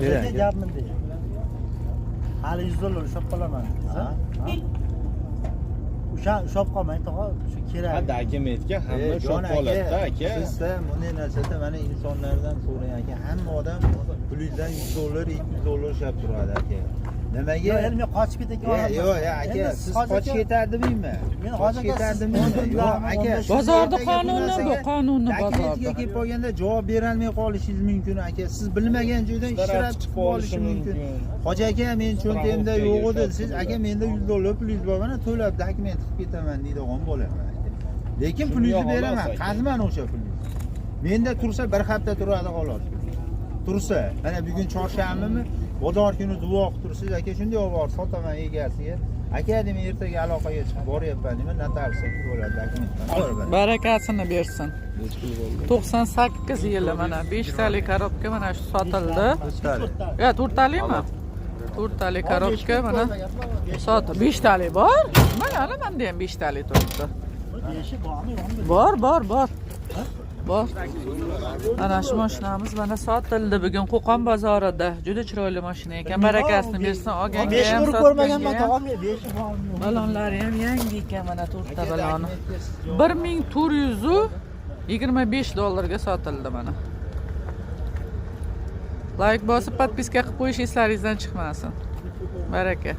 Bering Aka aka. Gap bunday. Hali 100 dollar ushlab qolaman dedingiz, Ha? ha? O'sha ushlab qolmang, tog'a, shu kerak. Ha, dokumentga hamma E, ushlab jon qoladida, aka. Sizda bunday narsada mana insonlardan so'rang, aka. Hamma odam pulingizdan 100 dollar, 200 dollar ushlab turadi, aka. Nimaga? Yo'q, endi men qochib ketayotgan Yo'q, yo'q, ya, aka, Endi siz hozir qochib aka- ketardimmi? Men Qochib hozir aka, siz ketardimmi? Yo'q, aka. Siz Bozorda ertaga bu qonuni bu, narsaga qonuni dokumentga bozorda. kelib qolganda javob berolmay qolishingiz mumkin, aka. Siz bilmagan joydan Shtraf shtraf chiqib qolishi mumkin. Hoji aka, men cho'ntagimda yo'q edi. Siz aka, menda 100 dollar pulingiz bor, mana to'lab dokument qilib ketaman deydigan bo'laman, aka. Lekin Shunga pulingizni xolos, beraman, aka. qaziman o'sha pulingizni. Menda tursa bir hafta turadi xolos. Tursa, mana bugun chorshanbami, bozor kuni duo qilib tursangiz, aka, shunday olib borib sotaman egasiga. Aka, deyman, ertaga aloqaga chiqib boryapman deyman, notariusga bo'ladi dokument. Barakasini bersin. 98 yili, mana beshtalik korobka mana shu sotildi. Ya, to'rttalikmi? To'rttalik korobka mana sot, beshtalik bor. Mana, ana menda ham beshtalik turibdi. Beshi bormi, yo'qmi? Bor, bor, bor. Bor. Mana shu mashinamiz mana sotildi bugun Qo'qon bozorida. Juda chiroyli mashina ekan. Barakasini bersin olganga Beshi ham, urib ko'rmaganman, sotganga ham. tog'am, beshi bormi, yo'qmi? Balonlari ham yangi ekan, mana to'rtta baloni. 1425 dollarga sotildi mana. Layk bosib, подписка qilib qo'yish eslaringizdan chiqmasin. Baraka.